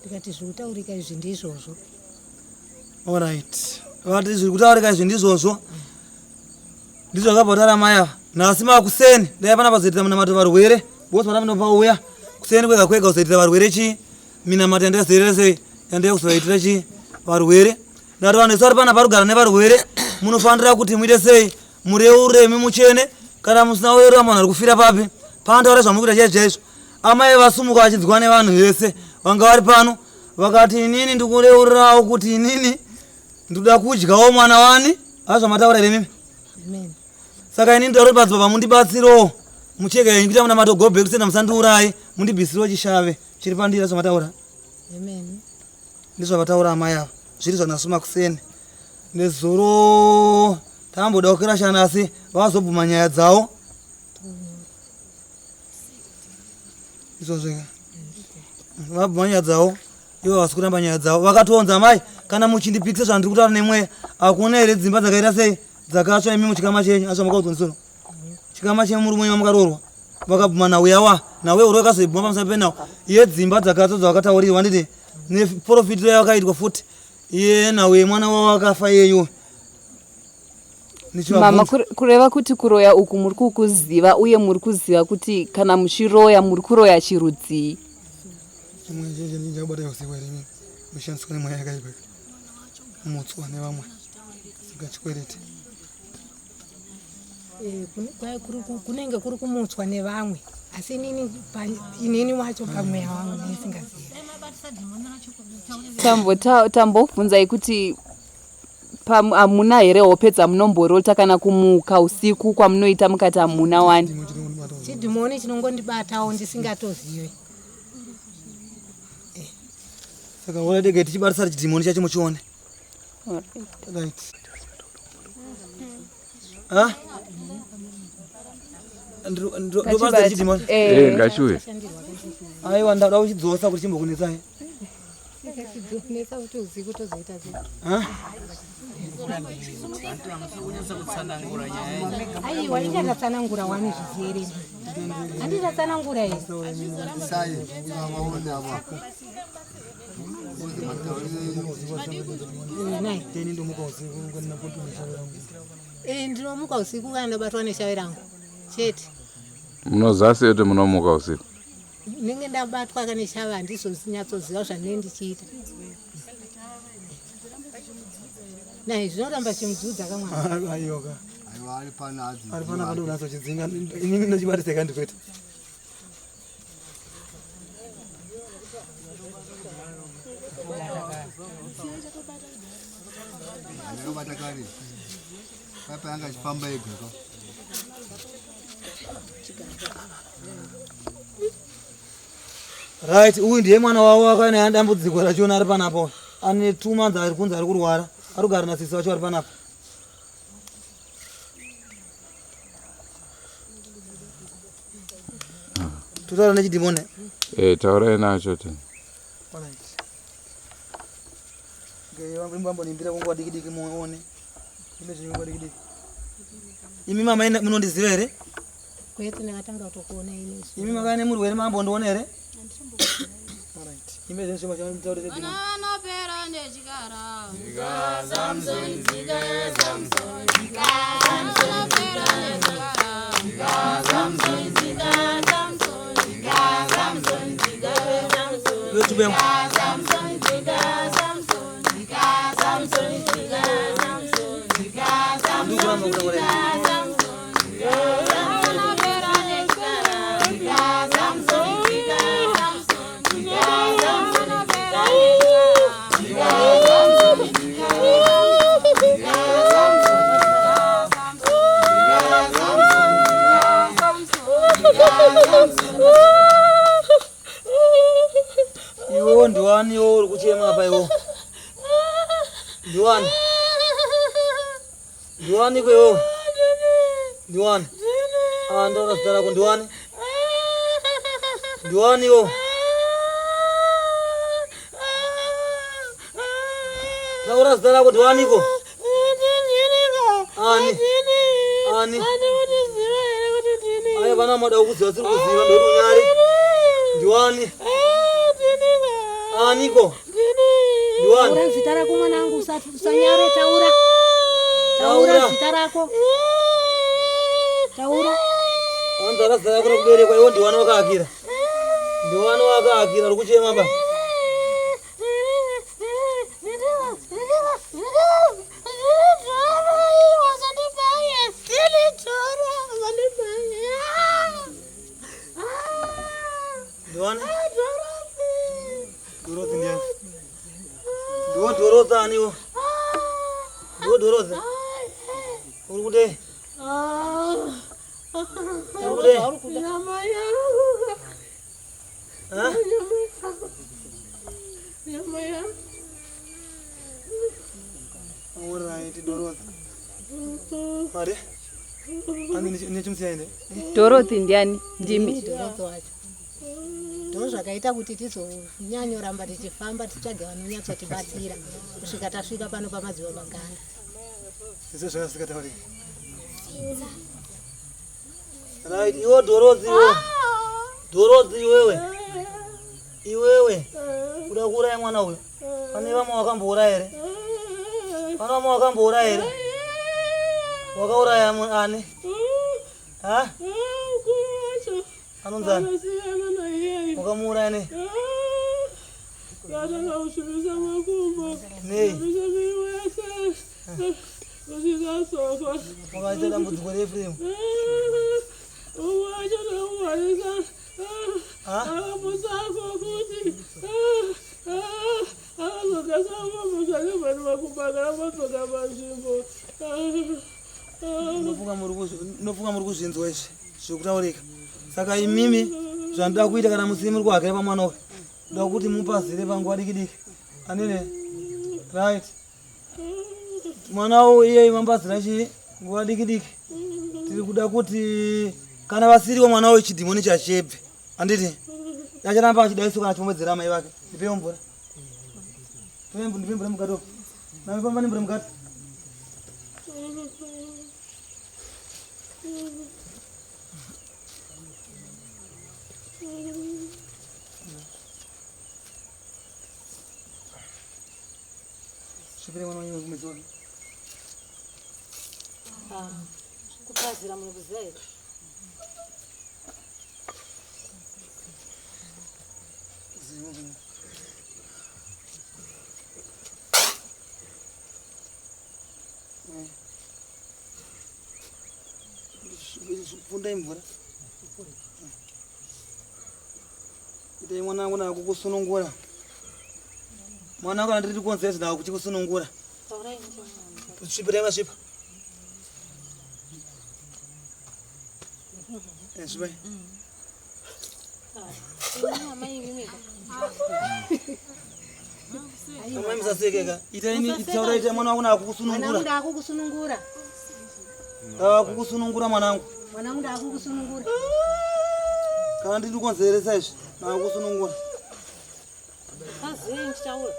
ndikati zviri kutaurika izvi ndizvozvo orit vakati zviri kutaurika izvi ndizvozvo ndizvo zvakabva taura mai ava nhasi makuseni ndaiva panapa kuzoitira munamato varwere bose vatamnopauya kuseni kwega kwega kuzoitira varwere chii minamato yandazoitira sei yandaiya kuzovaitira chii varwere ndati vanhu vese vari panapa varikugara nevarwere munofanira kuti muite sei mureure imi muchene kana musina uerera munhu ari kufira papi pandaura zvamukuita chaizvo chaizvo amai vasumuka vachinzwa nevanhu vese vanga vari pano vakati inini ndikureurirawo kuti inini ndoda kudyawo mwana wani hazvamataura here mimi saka ini ndaro badzibaba mundibatsirewo mucheke yenyu kuita muna mato go back senda musandiuraye mundibisirewo chishave chiri pandira zvamataura ndizvo vataura amai ava zviri zvanasuma kuseni nezuro tamboda kukwira shana asi vazobvuma nyaya dzavo. Izvozvo ka. Vabvuma nyaya dzavo. Ivo havasi kuramba nyaya dzavo. Vakatoonza mai kana muchindipikisa zvandiri kutaura nemweya. Hakuna here dzimba dzakaita sei dzakatsva imi muchikama chenyu asi makaudzwa ndisoro. Chikama chemurume wenyu mamukaroorwa. Vakabvuma nhau yawa. Nhau yeuro yakazoibvuma pamusana penhau yedzimba dzakatsva dzavakataurirwa nditi neprofitiro yavakaitwa futi yenhau yemwana wavo akafa iyeyu. Mama, kureva kuti kuroya uku muri kukuziva uye muri kuziva kuti kana muchiroya muri kuroya chirudzii? Chimwe usiku here imimi mushandiswa nemweya yakaipa mutswa nevamwe singachikwereti. Eh, kunenge kuri kumutswa nevamwe asi inini inini wacho pamweya wangu ndisingazivi. Tambobvunzai kuti hamuna here hope dzamunomborota kana kumuka usiku kwamunoita mukati hamuna wani? Chidhimoni chinongondibatawo ndisingatozive. Saka wona dege tichibatisa chidhimoni chacho muchione. Right. Ha? Ndobasa chidhimoni. Eh, ngachiuye. Aiwa ndada kuchidzosa kuti chimbokunetsai. Netsa kuti usiku tozoita sei? Ha? Aiwa, ichatsanangura wani zvizere. Handitatsanangura here? Eh, ndinomuka usiku kana ndabatwa neshavi rangu chete. Munoziva sei kuti munomuka usiku? Ndinenge ndabatwa kana neshavi handizonyatsoziva zvandinenge ndichiita. Nai zvinoramba chimudzudza kamwana. Aiwa. Aiwa ari pana adzi. Ari pana pandokunatsa chidzinga inini ndochibatisa kandi kwete. Ndakabata kare. Papa yanga achifamba ega ka. Right, uyu ndiye mwana wavo akaine dambudziko rachona ari panapa. Ane 2 months ari kunzi ari kurwara. Ari kugara nasisi vacho vari panapa. Totaura nechidhimoni. Eh, taurai nacho ti. Alright. Ngeimbambonimbira kunguva diki diki muone. Imbe zvenyu nguva diki diki. Imi mama ina munondiziva here? Kwete ndakatanga kutokuona ini. Imi makava nemurwere mambondiona here? Alright. Imbe zvenyu shoma shoma mutaure chidhimoni. Anopera nechikara. YouTube yangu. Ndikuramba kutaura. Iwewo ndiwani iwewo uri kuchema apa iwewo? Ndiwani? Ndiwani ko iwewo? Ndiwani? Ah, ndaona zita rako ndiwani? Ndiwani iwewo? Taura zita rako ndiwani ko? Ani? Ani? Aya vana mada kuziva siri kuziva ndoti unyari. Ndiwani? Aniko? Ndiwani? Taura zita rako mwanangu, usanyare, taura. Taura Taura. zita rako. Taura. Anzara zita rako rekuberekwa iwo ndiwani wakaakira. Ndiwani wakaakira uri kuchema ba. Ndiwani? Dorothy ndiani? Ndiwo Dorothy ani iwo? Ndiwo Dorothy? Uri kudei? Uri kudei? Ha? Alright, Dorothy. Mari? Ani nechimusiya ende? Dorothy ndiani? Ndimi. Dorothy wacho. Ndo zvakaita kuti tizonyanyoramba tichifamba titsvage vanonyatsotibatsira kusvika tasvika pano pamadzibaba Ganda. Izvo zvakasikataurika. Right, iwe Dorothy iwe. Dorothy iwewe. Iwewe. Kuda kuuraya mwana uyu. Pane vamwe wakambouraya here? Pane vamwe wakambouraya here? Wakauraya ani? Ha? Anonzani? Wakamuuraya nei? Ndatanga kusvibisa makumbo. Nei? Kusvibisa muviri wese. Kusvika sofa. Wakaita dambudziko reEfremu. Umwe wacho ndakumhanisa. Akaputsa kuti. Akazokasa makumbo zvake vanhu makumbo akaramba panzvimbo. Ndinofunga muri kuzvinzwa izvi zvekutaurika. Saka imimi zvandinoda kuita kana musiri muri kuhakira pamwana uyu, ndoda kuti mupazire panguva diki diki. Anene? Right. Mwana uyu iyeyu mambazira chii? Nguva diki diki. Tiri kuda kuti kana vasiriwo mwana uyu chidhimoni chachebve. Handiti? Acharamba achidaiso kana achipombedzera amai vake. Ndipewo mvura. Ndipe mvura mukati. Nami famba nemvura mukati. Svipire mwana wenyu kumedzi wake. Kupazira munokuziva here? Fundai mvura. Itai mwana wangu nakukusunungura. Mwana wangu andiri kukonzeresa nakuchikusunungura. Svipirai masvipa. Svipai. Amai musasekeka. Itai taura itai mwana wangu nakukusunungura. Mwana wangu ndakukusunungura. Ndakukusunungura mwanangu. Mwanangu ndakukusunungura. Kana ndiri kukonzeresa izvi ndakukusunungura. Pazei ndichitaura.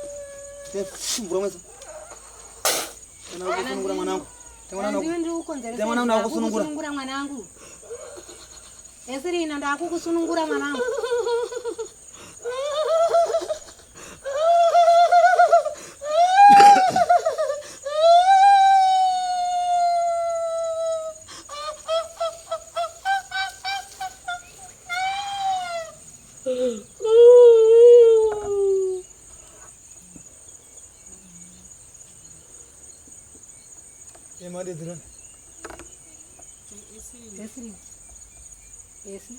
Mvura mwesa. Ndakukusunungura mwanangu. Ndiwe ndiri kukonzeresa. Mwanangu ndakukusunungura. Ndakukusunungura mwanangu. Esirina ndakukusunungura mwanangu. Emadedzerana. Esirina. Esi.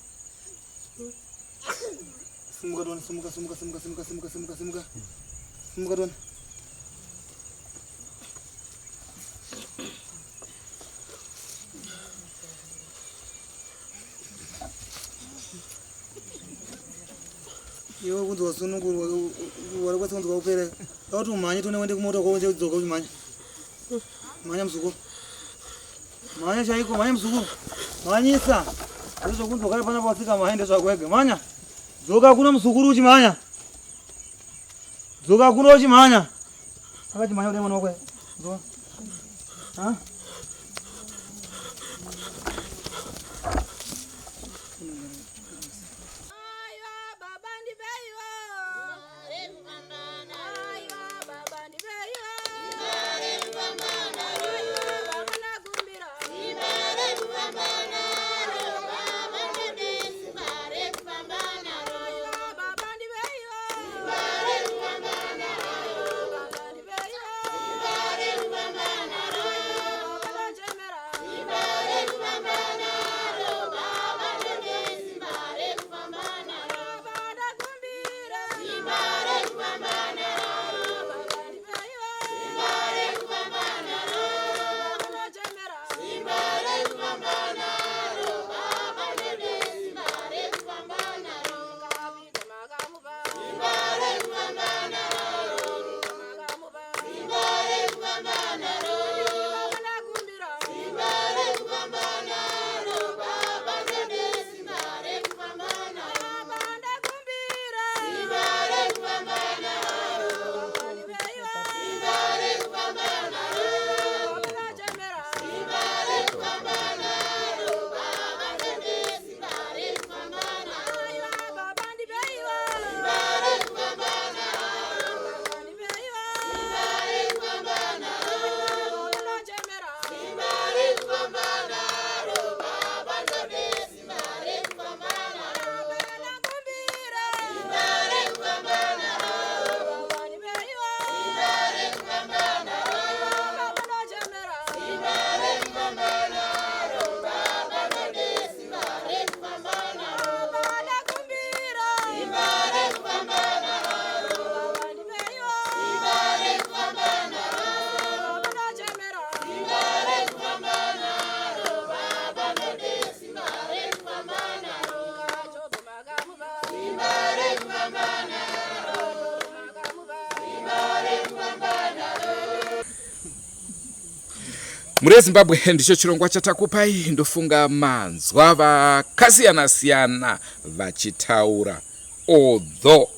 Simuka tona, simuka, simuka, simuka, simuka, simuka, simuka, simuka. Simuka tona. Iwe kunzi wasunungurwa, warikwanisa kunzi wakupera. Dauti umhanye tone uende kumota kwako udzoka uchimhanya. Mhanya muzukuru. Mhanya chaiko, mhanya muzukuru. Mhanyisa. Ndozvokunzi wakare panapa watsika mhanya ndezvako wega. Mhanya. Dzoka kuno muzukuru uchimhanya. Dzoka kuno uchimhanya. Akati mhanya kudai mwana wako. Dzoka. Ha? Mhuri yeZimbabwe ndicho chirongwa chatakupai ndofunga manzwa vakasiyana siyana vachitaura although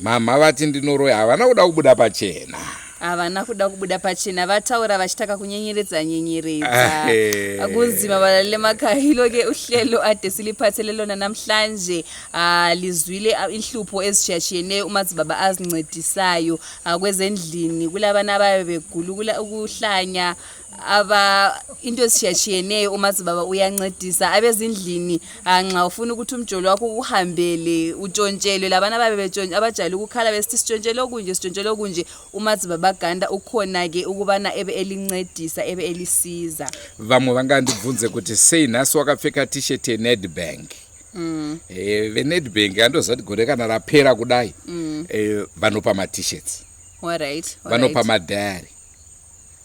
mhamha vati ndinoroya havana kuda kubuda pachena. Havana kuda kubuda pachena vataura vachitaka kunyenyeredza nyenyeredza. Ahe. Kunzima balaleli emakhaya yilo-ke uhlelo ade siliphathele lona namhlanje. Ah, lizwile ah, inhlupho ezitshiyatshiyeneyo umadzibaba azincedisayo ah, kwezendlini kulabana abayabe begula ukula- ukuhlanya aba into ezitshiyatshiyeneyo umadzibaba uyancedisa abezindlini ah, nxa ufuna ukuthi umjolo wakho ukuhambele utshontshelwe labana ababe betshon- abajayele ukukhala besithi sitshontshele okunje sitshontshele okunje umadzibaba ganda ukhona-ke ukubana ebe elincedisa ebe elisiza. Vamwe vangandibvunze kuti sei nhasi wakapfeka t-shirt yeNedbank. Eh, veNedbank andoziva kuti gore kana rapera kudai eh, vanopa ma-t-shirts, Alright, vanopa alright. madhayari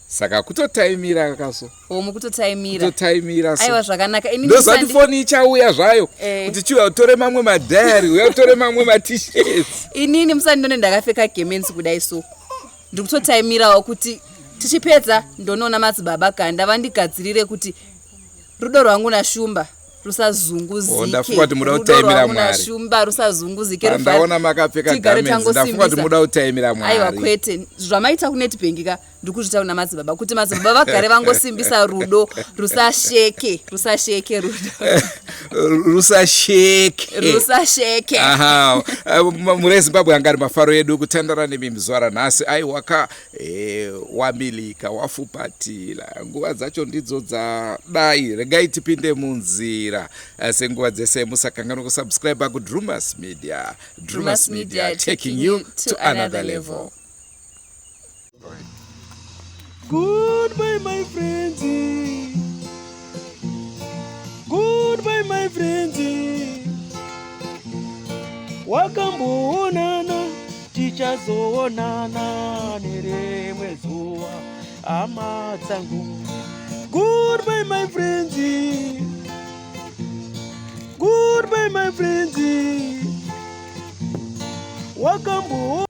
saka kutotaimira kaso. Homu kutotaimira. Kutotaimira so. Aiwa zvakanaka. Ini Ndozati ndisandi- foni ichauya zvayo Eh. kuti chiuya utore mamwe madhayari uya utore mamwe ma-t-shirts. Inini musandinone ndakapfeka gemenzi kudai so ndiri kutotaimirawo kuti tichipedza ndonoona madzibaba ganda vandigadzirire kuti rudo rwangu nashumba rusazunguzike. Oh, ndafunga kuti muda Rudo kutaimira rwangu Mwari. nashumba rusazunguzike Pandaona makapfeka tigare garments ndafunga kuti tangosimbisa. muda kutaimira Aiwa Mwari. kwete, zvamaita kuNetbank ka ndiri kuzviita kuna madzibaba kuti madzibaba vagare vangosimbisa rudo rusasheke rusasheke rudo. Rusasheke. Rusasheke. Aha. Mhuri yeZimbabwe anga ari mafaro edu kutandara nemi muzuva ranhasi. Aiwa ka wamilika wafupatira nguva dzacho ndidzo dzadai regai tipinde munzira. Senguva dzese musakanganwa kusubscribe kuDrumas Media. Drumas Media taking you to another level. Goodbye, my friends. Goodbye, my friends. Wakamboonana, tichazoonana nerimwe zuva, hama dzangu. Goodbye, my friends. Goodbye, my friends. Wakambo